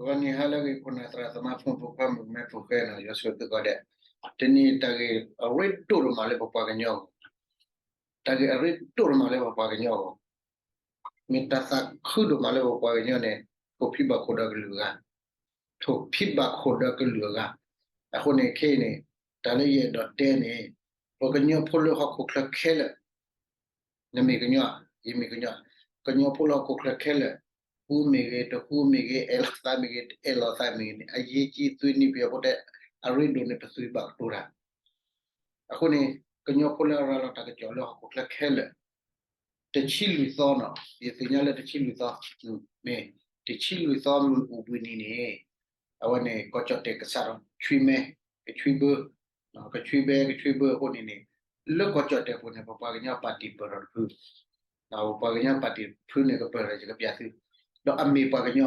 ဂီၤနံၤဟါလၢအဂ့ၤ ခိၣ်နၢ်သရၣ်သမါ ဖိမုၣ်ဖိခွါ မုၣ်ကမဲဖိဃဲနီၤ ယွၤဆိၣ်ဂ့ၤသုကိးဂၤဒဲး, တနံၤအံၤတၢ်ဂ့ၢ်အရ့ဒိၣ်ဒိၣ်မးလၢပပှၤကညီအဂီၢ်, တၢ်ဂ့ၢ်အရ့ဒိၣ်ဒိၣ်မးလၢပပှၤကညီအဂီၢ်, မ့ၢ်တၢ်သးခုဒိၣ်မးလၢပပှၤကညီန့ၣ် ထိၣ်ဖံးဘၣ်ခိၣ်ဒီးကလုာ်အဂၤ, ထိၣ်ဖံးဘၣ်ခိၣ်ဒီးကလုာ်အဂၤ, အဃိန့ၣ်ခဲအံၤန့ၣ် တၢ်လၢယအဲၣ်ဒိးတဲန့ၣ် ပကညီဖိလၢဟီၣ်ခိၣ်ချၢခဲလၢာ် နမ့ၢ်ကညီ, ယမ့ၢ်ကညီ, ကညီဖိလၢဟီၣ်ခိၣ်ချၢခဲလၢာ်, ဃူမ့ၢ်ဂ့ၤ တဃူမ့ၢ်ဂ့ၤ အဲၣ်လိာ်သးမ့ၢ်ဂ့ၤ တအဲၣ်လိာ်သးမ့ၢ်ဂ့ၤန့ၣ် အရေးကြီး သုနံၣ်ပယီၤဖိတဲ အရ့ဒိၣ်န့ၣ် ပသုးဘၣ်ကတိၤတၢ်, အဃိန့ၣ် ကညီဖိလၢအရၤလီၤတၢ်ကစီၣ်လၢဟီၣ်ခိၣ်ချၢခဲလၢာ် တဆံလွံၢ်သီနီၤ, ယသ့ၣ်ညါလၢတဆံလွံၢ်သီ, မ့ၢ်တဆံလွံၢ်သီမုၢ်အိၣ်ဘှံးနံၤန့ၣ် အဝဲန့ၣ် ကီၢ်ကၠီၣ်တဲၣ်ကစးထီၣ်ဆွံမဲ, ကဆွံဘၢ, ကဆွံဘဲ ကဆွံဘၢအဃိန့ၣ်န့ၣ် လၢကီၢ်ကၠီၣ်တဲၣ်ပူၤန့ၣ် ပပှၤကညီပၣ်တံၣ်ပၢၢ်ထီၣ်တဖု, ပပှၤကညီပၣ်တံၣ်တဖုန့ၣ် ကပၢၢ်ထီၣ် ယကပျးသု, ဒီးအမ့ၢ်ပှၤကညီ,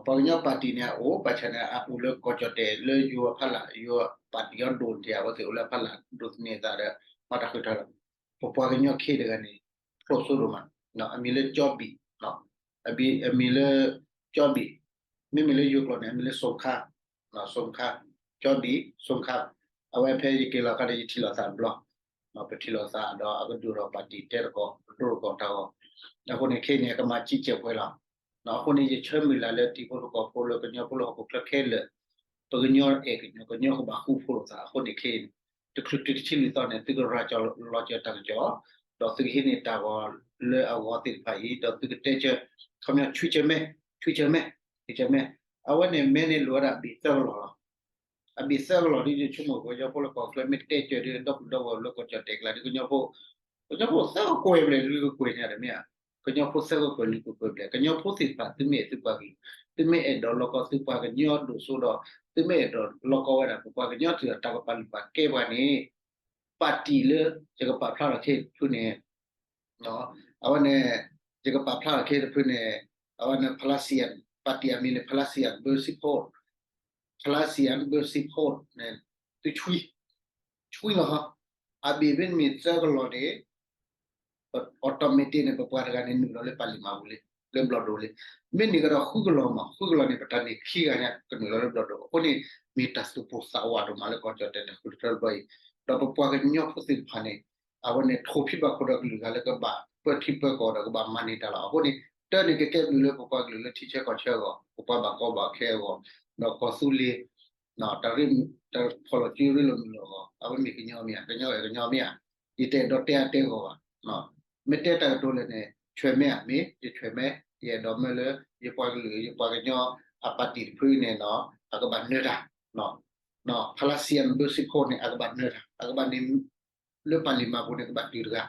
ပှၤကညီပၣ်တံၣ်န့ၣ် အအိၣ်ဘၣ်ဆၣ်န့ၣ် အအိၣ်လၢကီၢ်ကၠီၣ်တဲၣ်လၢယိၤအဖီလာ်, ယိၤပၣ်တံၣ်အီၤဒိၣ်န့ၣ် အဝဲသ့ၣ်အိၣ်လၢအဖီလာ်ဒိၣ်သန့ၤအသးဒီး မၤတၢ်ဃုာ်တၢ်လီၤ, ပပှၤကညီခဲအံၤတဂၤန့ၣ် ဖျိးစိဒိၣ်မး, အမံၤလၢကၠီဘံၣ်, အမံၤလၢကၠီဘံၣ်, မ့မ့ၢ်လၢယိၤကျိာ်န့ၣ် အမံၤလၢစိခါ, စိခါ, ကၠီဘံၣ် စိခါ, အဝဲဖဲယက့ၤလီၤခါဒီး ယထံၣ်လိာ်သးတဘျီ, ပထံၣ်လိာ်သးဒီးအကဒိၣ်ဒီးပၣ်တံၣ်တဲသကိး ကဒိၣ်သကိးတၢ်ဂီၤ, အဃိန့ၣ်ခဲအံၤန့ၣ် အကမၤစံၣ်ကၢၤပှဲၤလီၤ, အဃိန့ၣ် ယဆၢမုၢ်လၢ်လၢတံၤဖိသကိးဖိလၢကညီဖိလၢဟီၣ်ခိၣ်ချၢခဲလၢာ် ပကညီအဲၣ်ကညီ ကညီကဘၣ်ဃူဖိးလိာ်သးအဃိန့ၣ်ခဲအံၤန့ၣ် တချုးတုၤတဆံလွံၢ်သီန့ၣ် သုကရၤကၠီလီၤစၢၤတၢ်ကစီၣ်, ဒီးသုကဟံးန့ၢ်တၢ်ဂီၤလၢအဂီၢ်သ့ၣ်တဖၣ်အံၤ ဒီးသုကတဲဆၢ, ခီပညီဆွံဆၢမဲ, ဆွံဆၢမဲ, ဆွံဆၢမဲ, အဝဲန့ၣ်မဲန့ၣ်လိၣ်ဝဲဒၣ်အဘ့ၣ်သၢကလီၢ်လီၤ. အဘ့ၣ်သၢကလီၢ်ဒ်ယဆိကမိၣ် ကညီဖိလၢကီၢ်ချၢမ့ၢ်တဲဆၢဒီး ဒီပုၢ်ဒီဝဲၢ်လၢကီၢ်ကၠီၣ်တဲၣ်ကျါဒီး ကညီဖိ, ကညီဖိသၢကကွဲၢ်ဘျဲၣ်လွံၢ်ကကွဲၢ်ညါဒီးမ့ၢ်ဧါ, ကညီဖိသၢကကွဲၢ်လွံၢ်ကကွဲၢ်ဘျဲၣ် ကညီဖိသ့ၣ်တဖၣ် သုမ့ၢ်အဲၣ်သုပှၤကလုာ်, သုမ့ၢ်အဲၣ်ဒိးလီၢ်ကီသုပှၤကညီဒိၣ်စိဒီး သုမ့ၢ်အဲၣ်ဒိးလီၢ်ကီဝဲဒၣ် ပပှၤကညီတုၤဒီးတၢ်ကပာ်လုၢ်ပာ်ကဲပှၤန့ၣ် ပၣ်တံၣ်လၢ ယကပာ်ဖျါထီၣ်ခဲအံၤတဖုန့ၣ် အဝဲန့ၣ် ယကပာ်ဖျါထီၣ်ခဲအံၤတဖုန့ၣ် အဝဲန့ၣ် Palestine ပၣ်တံၣ်အမံၤန့ၣ် Palestine ဘၢစံဖိး Palestine ဘၢစံဖိးန့ၣ် သုဆွံ, ဆွံလီၤဟီ, အဘ့ၣ်မ့မ့ၢ်သၢကလီၢ်န့ၣ် automatic န့ၣ် ပပှၤတဂၤန့ၣ် နုာ်လီၤလၢပၣ်လံၣ်မၤပူၤလံ, လၢဘျီၣ်ဒိၣ်လံ. မ့ၢ်န့ၢ်ကဒီးဃုကလီၢ်မး, ဃုကလီၢ်န့ၣ် ပတၢ်န့ၢ်ခံဂၤညါ ကနုာ်လီၤလၢဘျီၣ်ဒိၣ်. အဃိန့ၣ် မ့ၢ်တၢ်သူၣ်ပိၢ်သးဝးဒိၣ်မးလၢကီၢ်ကၠီၣ်တဲၣ်တၢ်ဃုထၢတဘျီအံၤ, ဒီးပပှၤကညီဖိသ့ၣ်တဖၣ်န့ၣ် အဝဲန့ၣ်ထိၣ်ဖံးဘၣ်ခိၣ်ဒီးကလုာ်ဂၤလၢကဘၣ် ပၢထံပၢကီၢ်ဒီးကဘၣ်မၤန့ၢ်တၢ်လီၤ. အဃိန့ၣ် တၢ်န့ၣ်ကကဲဘျုးလၢပပှၤကလုာ်လၢထံဆၢကီၢ်ဆၢအဂီၢ်, ပပှၤဘၣ်ကီဘၣ်ခဲအဂီၢ်, ဒီးကီၢ်သူလ့ၤ တၢ်ရ့ တၢ်ဖီၣ်လီၤစုရ့လိာ်မုာ်လိာ်အဂီၢ်, အဝဲမ့ၢ်ကညီမ့ၢ်ဧါ, ကညီအဲၣ်ကညီမ့ၢ်ဧါ, ယတအဲၣ်ဒိးတဲအါတဲဂီၢ်ဘၣ်. မ့ၢ်တဲတၢ်ကတိၤလဲၣ်န့ၣ် ဆွဲးမဲဧါ, မ့ၢ်ယဆွဲးမဲ, ယအဲၣ်ဒိးမၢလၢ ယပှၤကလုာ် ယပှၤကညီ အပၣ်တံၣ်တဖုန့ၣ်နီၤ အကဘၣ်နၢၤတၢ်, ဖလါစံယၣ်ဘၢစံဖိန့ၣ် အကဘၣ်နၢၤတၢ်, အကဘၣ်န့ၣ် လၢပၣ်လံၣ်မၤပူၤန့ၣ် ကဘၣ်တုၤတဂၤ,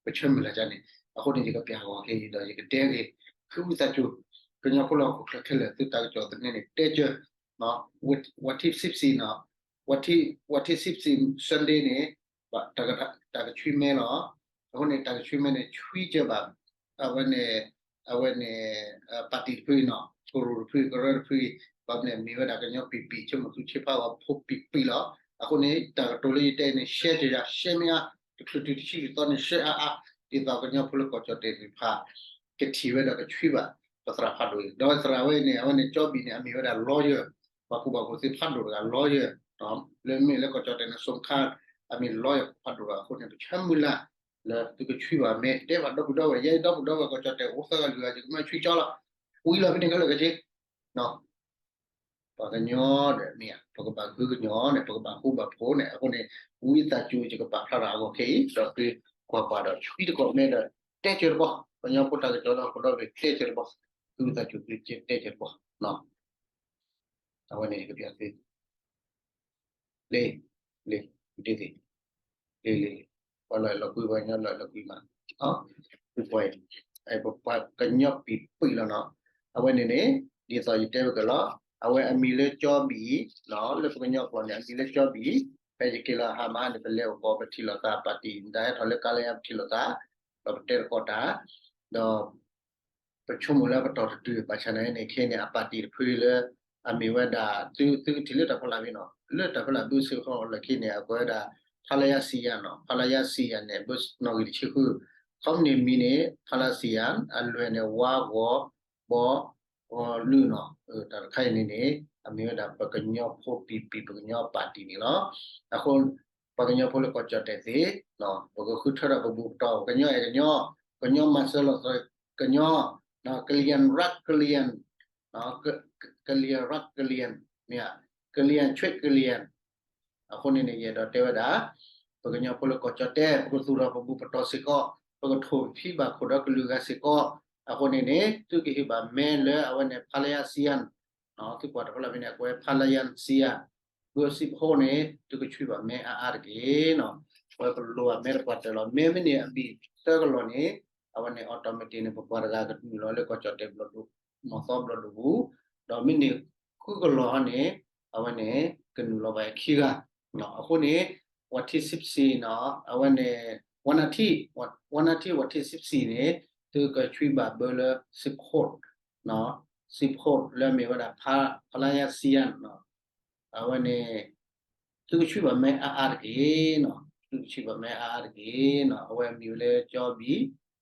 ပဆၢမုၢ်လၢ်ဒ်န့ၣ်, အဃိန့ၣ် ယကပျၢ်ဂီၤက့ၤဒီး ယကတဲဂ့ၤ, ဃုဝံသးစူၤ, ကညီဖိလၢဟီၣ်ခိၣ်ချၢခဲလၢာ် သုတၢ်ကစီၣ်သန့န့ၣ် တဲကၢၤ ဝးထံးစံးစံးနီၤ, ဝးထံး, ဝးထံးစံးစံး Sunday န့ၣ် တၢ်ကဆွံမဲလီၤ. အဃိန့ၣ် တၢ်ကဆွံမဲန့ၣ် ဆွံကၢၤဘၣ် အဝဲန့ၣ်, အဝဲန့ၣ် ပၣ်တံၣ်တဖုအံၤနီၤ, ကရူၢ်တဖု ကရၢတဖုအံၤ, ဘၣ်မနုၤမ့ၢ်ဝဲဒၣ်ကညီပံာ်ပံာ် ဆိကမိၣ်သူဆ့ဖးဝဲဖိပံာ်ပံာ်လီၤ. အဃိန့ၣ် တၢ်ကတိၤလၢယတဲန့ၣ် ရှဲကၢၤယၤ ရှဲမ့ၢ်အါ, တချုးတုၤတဆံလွံၢ်သီန့ၣ် ရှဲအါအါ, ဒ်သိးကညီဖိလၢကီၢ်ကၠီၣ်တဲၣ်သ့ၣ်တဖၣ် ကထံၣ်ဝဲဒီးကဆွံဘၣ် ပသရၣ်ဖးဒိၣ်အံၤ, ဒီးသရၣ်ဝဲအံၤန့ၣ် အဝဲန့ၣ်ကၠီဘံၣ်န့ၣ် အမ့ၢ်ဝဲဒၣ် lawyer, ပှၤကူၣ်ဘၣ်ကူၣ်သ့ဖးဒိၣ်တဂၤ lawyer, လၢမ့ၢ်လၢကီၢ်ကၠီၣ်တဲၣ်န့ၣ် စိခါ, အမ့ၢ် lawyer ဖးဒိၣ်တဂၤအဃိန့ၣ် ပဆၢမုၢ်လၢ် လၢသုကဆွံဘၣ်မဲ တဲဘၣ်ဒီပုၢ်ဒီဝဲၢ် ယဲဒီပုၢ်ဒီဝဲၢ်ကီၢ်ကၠီၣ်တဲၣ်အိၣ်သၢဂၤလွံၢ်ဂၤ ယကမၢဆွံကၠီလီၤ, ဝံၤလီၤဖဲန့ၣ်ခဲလၢာ်ကဆ့ ပှၤကညီဒီးမ့ၢ်ဧါ, ပကဘၣ်ဃုကညီန့ၣ် ပကဘၣ်ဃူဘၣ်ဖိးန့ၣ် အဃိန့ၣ် ဝံသးစူၤ ယကပာ်ဖျါထီၣ်အဂီၢ်ခဲအံၤ ဒီးသုကွၢ်ပှၤဒီးဆွံတကိးမဲဒီး တဲကၢၤတဘီ, ကညီဖိတၢ်ကစီၣ်ဒီး ကဒီးဂ့ၤတဲကၢၤတဘီ, သုဝံသးစူၤ သုတဲကၢၤတဘီ, အဝဲန့ၣ်ယကပျၢ်သု လ့, လ့, ဒ်သ့ၣ်, လ့, လ့, ပှၤလီၤအဲၣ်လီၤကွံ ပှၤကညီလီၤအဲၣ်လီၤကွံမး, သုပှၤ, ပှၤကညီပံာ်ပံာ်လီၤနီၤ, အဝဲန့ၣ်န့ၣ် ဒ်သိးယတဲဝဲကလီၤ, အဝဲအမံၤလၢကၠီဘံၣ်, လၢပကညီကျိာ်န့ၣ် အမံၤလၢကၠီဘံၣ်, ဖဲယက့ၤလီၤဟါမဟါန့ၣ် ပလဲၤအိၣ်ကီး ပထံၣ်လိာ်သး ပၣ်တံၣ် ဒၣ်ဟဲထီၣ်လၢကါလၢယါ ပထံၣ်လိာ်သး, ဒီးပတဲသကိးတၢ်, ဒီး ပဆိကမိၣ်လၢပတီၢ်တတုၤ ဘၣ်ဆၣ်နာ်က့န့ၣ် ခဲအံၤန့ၣ် အပၣ်တံၣ်တဖုလၢ အမ့ၢ်ဝဲဒၣ် သု, သုကထံၣ်လၢတၢ်ဖီလာ်ဘ့ၣ်နီၤ, လၢတၢ်ဖီလာ်ဘုစ့ၢ်ကီးလၢခံန့ၣ် အကွဲးဝဲဒၣ် ဖါလါယါစံယၣ်နီၤ, ဖါလါယါစံယၣ်န့ၣ် ဘုနီၣ်ဂံၢ်တဆံဃု, ခီပနံၣ်မံၤန့ၣ် ဖါလါစံယၣ်, အလွဲၢ်န့ၣ် ဝါဂီၤဘီ အလုၢ်နီၤ, တၢ်တခါအံၤန့ၣ်န့ၣ် အမ့ၢ်ဝဲဒၣ်ပကညီဖိ ပံၤပံၤ ပကညီပၣ်တံၣ်န့ၣ်လီၤ. အဃိ ပှၤကညီဖိလၢကီၢ်ကၠီၣ်တဲၣ်သ့ၣ် ပကဃုထၢထီၣ်ပဘူၣ်ပတီၢ် ကညီအဲၣ်ကညီ, ကညီမၤစၢၤလိာ်သးကညီ, ကလံၤရၣ်ကလံၤ, ကလံၤရၣ်ကလံၤ, မ့ၢ် ကလံၤရၣ်ကလံၤ အဃိန့ၣ်န့ၣ် ယအဲၣ်ဒိးတဲဝဲဒၣ် ပကညီဖိလၢကီၢ်ကၠီၣ်တဲၣ် ပကသူၣ်ထီၣ်ပဘူၣ်ပတီၢ်စ့ၢ်ကီး, ပကထိၣ်ဖံးဘၣ်ခိၣ်ဒီးကလုာ်ဂၤစ့ၢ်ကီး, အဃိန့ၣ်န့ၣ် သုကဟ့ၣ်ဘၣ်မဲလၢအဝဲန့ၣ် ဖါလယါစံယၣ်, သုကွၢ်တဖျၢၣ်ဖဲန့ၣ် အကွဲးဖါလယါစံယၣ်, ဘၢစံးဖီန့ၣ် သုကဆွံဘၣ်မဲအါအါတက့ၢ်နီၤ. အဝဲပလိၣ်ဘၣ်မဲတပှၢ်တၢၢ်လီၤ. မ့မ့ၢ်န့ၣ်အဘံၣ်သၢကလီၢ်န့ၣ် အဝဲန့ၣ် automatic န့ၣ် ပပှၤတဂၤကနုာ်လီၤလၢကီၢ်ကၠီၣ်တဲၣ်ဘျီၣ်ဒိၣ် မီၢ်သီဘျီၣ်ဒိၣ်ပူၤ, ဒီးမ့မ့ၢ်န့ၣ် ဃုကလီၢ်န့ၣ် အဝဲန့ၣ် ကနုာ်လီၤဘၣ်ခံဂၤ, အဃိန့ၣ် ဝးထံစံးပစံးနီၤ အဝဲန့ၣ် ဝးနၢထံၣ် ဝးနၢထံၣ် ဝးထံစံးပစံးန့ၣ် သုကဆွံဘၣ်ဘၢလၢစံးဖီ, စံးဖီလၢအမ့ၢ်ဝဲဒၣ် ဖါလယါစံယၣ် အဝဲန့ၣ် သုကဆွံဘၣ်မဲအါအါတက့ၢ်နီၤ, သုကဆွံဘၣ်မဲအါအါတက့ၢ်နီၤ, အဝဲအမံၤဝဲလၢကၠီ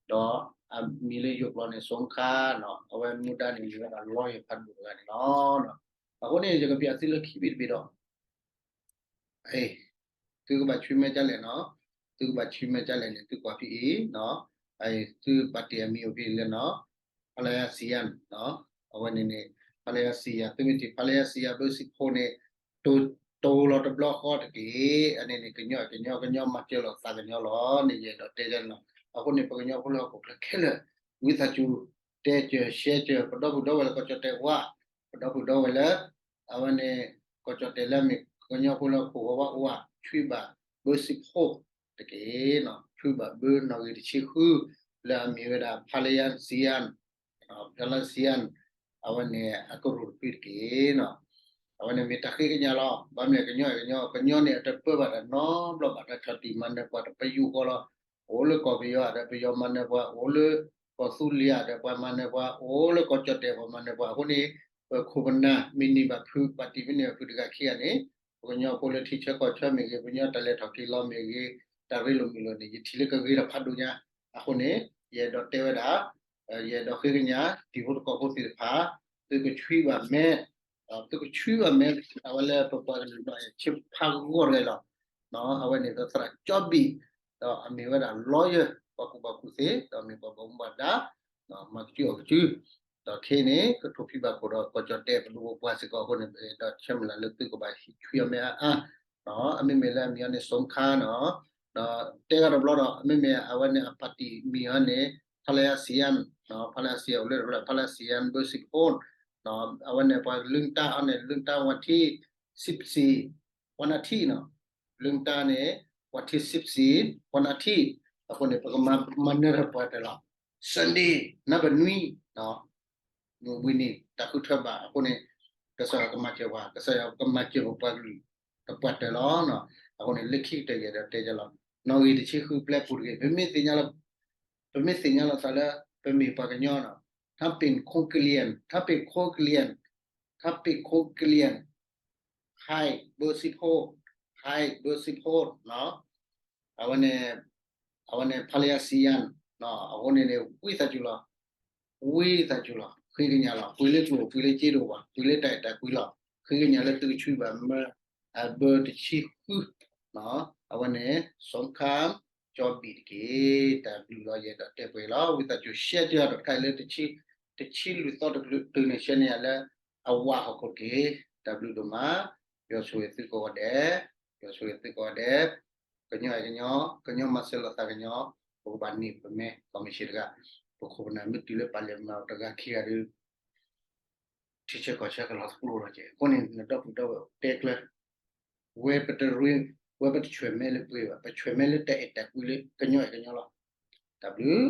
ဘံၣ်, ဒီးအမံၤလၢယိၤကျိာ်န့ၣ် စိခါနီၤ, အဝဲမူဒါန့ၣ် မ့ၢ်ဝဲဒၣ် lawyer ဖးဒိၣ်တဂၤန့ၣ်လီၤ. အဃိန့ၣ် ယကပျးသုလၢခံဘ့ၣ်တဘ့ၣ်ဒီး သုကဘၣ်ဆွံမဲာ်ကလဲၣ်နီၤ, သုကဘၣ်ဆွံမဲာ်ကလဲၣ်န့ၣ် သုကွၢ်ဖဲအံၤ, သုပၣ်တံၣ်အမံၤအိၣ်ဖဲအံၤလၢနီၤ, ဖါလယါစံယၣ်, အဝဲန့ၣ်န့ၣ် ဖါလယါစံယၣ် သုမ့ၢ်ထံၣ် ဖါလယါစံယၣ် ဘၢစံးဖီန့ၣ် တိၢ်လီၤတဘျီဃီတက့ၢ်, အန့ၣ်န့ၣ် ကညီကညီ ကညီမၤစၢၤလိာ်သးကညီလီၤန့ၣ် ယအဲၣ်ဒိးတဲဒ်န့ၣ်လီၤ. အဃိန့ၣ် ပကညီဖိလၢဟီၣ်ခိၣ်ချၢခဲလၢာ် ဝံသးစူၤ တဲစၢၤ ရှဲစၢၤ ပဒီပုၢ်ဒီဝဲၢ်လၢကီၢ်ကၠီၣ်တဲၣ်ဝါ, ပဒီပုၢ်ဒီဝဲၢ်လၢ အဝဲန့ၣ် ကီၢ်ကၠီၣ်တဲၣ်လၢအမ့ၢ်ကညီဖိလၢဟီၣ်ခိၣ်ဝီဝါအိၣ်ဝဲ ဆွံဘၣ်ဘၢစံးဖီတက့ၢ်နီၤ, ဆွံဘၣ်ဘၢနီၣ်ဂံၢ်တဆံဃု လၢအမ့ၢ်ဝဲဒၣ် ဖါလယါစံယၣ် ဖါလယါစံယၣ် အဝဲန့ၣ် အကရူၢ်တဖုတက့ၢ်နီၤ. အဝဲန့ၣ်မ့ၢ်တၢ်ဃ့ကညးလီၤ. ဘၣ်မနုၤလဲၣ် ကညီကညီ ကညီန့ၣ် အတပၢဘၣ်တၢ်နီတဘျီဘၣ် တၢ်ဆီၣ်တံၢ်မၤနၢၤပှၤတပယူာ်ဃီလီၤ. အိၣ်လၢကီၢ်ပယီၤဒီးပယီၤမၤနၢၤပှၤ, အိၣ်လၢကီၢ်သူလ့ၤဒီးပှၤမၤနၢၤပှၤ, အိၣ်လၢကီၢ်ကၠီၣ်တဲၣ်ပှၤမၤနၢၤပှၤ, အဃိန့ၣ် ပခိၣ်ပနၢ် မ့ၢ်န့ၢ်ဘၣ်ဖုး ပၣ်တံၣ်မ့ၢ်န့ၢ်ဘၣ်ဖုးတဂၤခံဂၤန့ၣ် ပကညီဖိလၢထံဆၢကီၢ်ဆၢမ့ၢ်ဂ့ၤ, ပကညီတၢ်လဲၤထီၣ်က့ၤလီၤမ့ၢ်ဂ့ၤ, တၢ်ရ့လိာ်မုာ်လိာ်န့ၣ် ယထံၣ်လၢကဂ့ၤထီၣ်ဖးဒိၣ်ညါ. အဃိန့ၣ် ယအဲၣ်ဒိးတဲဝဲဒၣ် ယအဲၣ်ဒိးဃ့ကညး တံၤဖိသကိးဖိသ့ၣ်တဖၣ် သုကဆွံဘၣ်မဲ, သုကဆွံဘၣ်မဲ အဝဲလၢပပှၤကလုာ်ဘၣ်ဆ့ဖးဂီၢ်တဂၤအံၤလီၤ. အဝဲန့ၣ် သရၣ်ကၠီဘံၣ် ဒီးအမ့ၢ်ဝဲဒၣ် lawyer ပှၤကူၣ်ဘၣ်ကူၣ်သ့ ဒီးမ့ၢ်ပှၤဘၣ်မူဘၣ်ဒါ မၤကစုအီၣ်ကစု, ဒီးခဲအံၤန့ၣ် ကထိၣ်ဖံးဘၣ်ခိၣ်ဒီးကီၢ်ကၠီၣ်တဲၣ်ပဒိၣ်ပပှၢ်စ့ၢ်ကီးအဃိန့ၣ် ဒီးဆၢမုၢ်လၢ်လၢသုကဘၣ်ဟ့ၣ်ဆွံအီၤမ့ၢ်အါအါ အမ့မ့ၢ်လၢအမံၤအီၤန့ၣ် စိခါနီၤ, ဒီးတဲဂၤတဘျီဒီး အမ့မ့ၢ်အဝဲန့ၣ်အပၣ်တံၣ်မံၤအီၤန့ၣ် ဖါလယါစံယၣ်, ဖါလယါစံယၣ် အိၣ်လၢတဖျၢၣ် ဖါလယါစံယၣ် ဘၢစံးဖီ, အဝဲန့ၣ်ပှၤလုၢ်တၢ်အီၤန့ၣ် လုၢ်တၢ်ဝးထံး စံးပစံး ဝးနၢထံၣ်နီၤ, လုၢ်တၢ်န့ၣ် ဝးထံး စံးပစံး ဝးနၢထံၣ်, အဃိန့ၣ် ပကမၤနၢၤတၢ်ပှၢ်တၢၢ်လီၤ. Sunday နံၣ်ဘၣ်နွံ မုၢ်ဝံၤနံၤ တၢ်ဃုထၢဘၣ်အဃိန့ၣ် ကစၢ်ယွၤကမၤစၢၤပှၤ, ကစၢ်ယွၤကမၤစၢၤပပှၤကလုာ် တပှၢ်တၢၢ်လီၤ. အဃိန့ၣ် လၢခံကတၢၢ်ယအဲၣ်ဒိးတဲယလီၤ, နီၣ်ဂံၢ်တဆံဃုပျဲပူၤတဂ့ၤ, ပမ့ၢ်သ့ၣ်ညါလီၤ, ပမ့ၢ်သ့ၣ်ညါလီၤသးလၢ ပမ့ၢ်ပှၤကညီနီၤ, ထါပ့ၤခိကလံၤ, ထါပ့ၤခိကလံၤ, ထါပ့ၤခိကလံၤ, ဟဲ ဘၢစံးဖီ, ဟဲ ဘၢစံးဖီနီၤ, အဝဲန့ၣ် အဝဲန့ၣ် ဖါလယါစံယၣ်, အဃိန့ၣ်န့ၣ် ဝံသးစူၤလီၤ, ဝံသးစူၤလီၤ, ဃ့ကညးလီၤ, ပှ့ၤလၢကျိၣ် ပှ့ၤလၢစ့ဒိၣ်ဘၣ်, ပှ့ၤလၢတၢ်အဲၣ်တၢ်ကွံလီၤ, ဃ့ကညးလၢသုကဆွံဘၣ်မ့ၢ် အဘၢတဆံဃု, အဝဲန့ၣ် စီခါ ကၠီဘံၣ်တက့ၢ်. တၢ်ဘျုးလီၤ ယအဲၣ်ဒိးတဲပှဲၤလီၤ, ဝံသးစူၤ share တၢ်ဒီးတခါအံၤလၢ တဆံလွံၢ်သီတကလုာ်တုၤန့ၣ် share န့ၢ်ယၤလၢအဝးဟီၣ်ခိၣ်တက့ၢ်. တၢ်ဘျုးဒိၣ်မး, ယွၤဆိၣ်ဂ့ၤသုကိးဂၤဒဲး, ယွၤဆိၣ်ဂ့ၤသုကိးဂၤဒဲး, ကညီအဲၣ်ကညီ, ကညီမၤစၢၤလိာ်သးကညီ, ပကဘၣ်န့ၢ်ပမဲ commission တဂၤ, ပခိၣ်ပနၢ်မ့ၢ်တုၤလၢပာ်လီၤမဲာ်တဂၤခံဂၤဒီး ထံဆၢကီၢ်ဆၢကလီၤသကျိလီၤက့ၤ, အဃိန့ၣ် နဒီပုၢ်ဒီဝဲၢ်တဲကျၢၤ, ဝဲပတရ့, ဝဲပတဆွဲးမဲလၢပှဲၤဘၣ်, ပဆွဲးမဲလၢတၢ်အဲၣ်တၢ်ကွံလၢကညီအဲၣ်ကညီလီၤ. တၢ်ဘျုး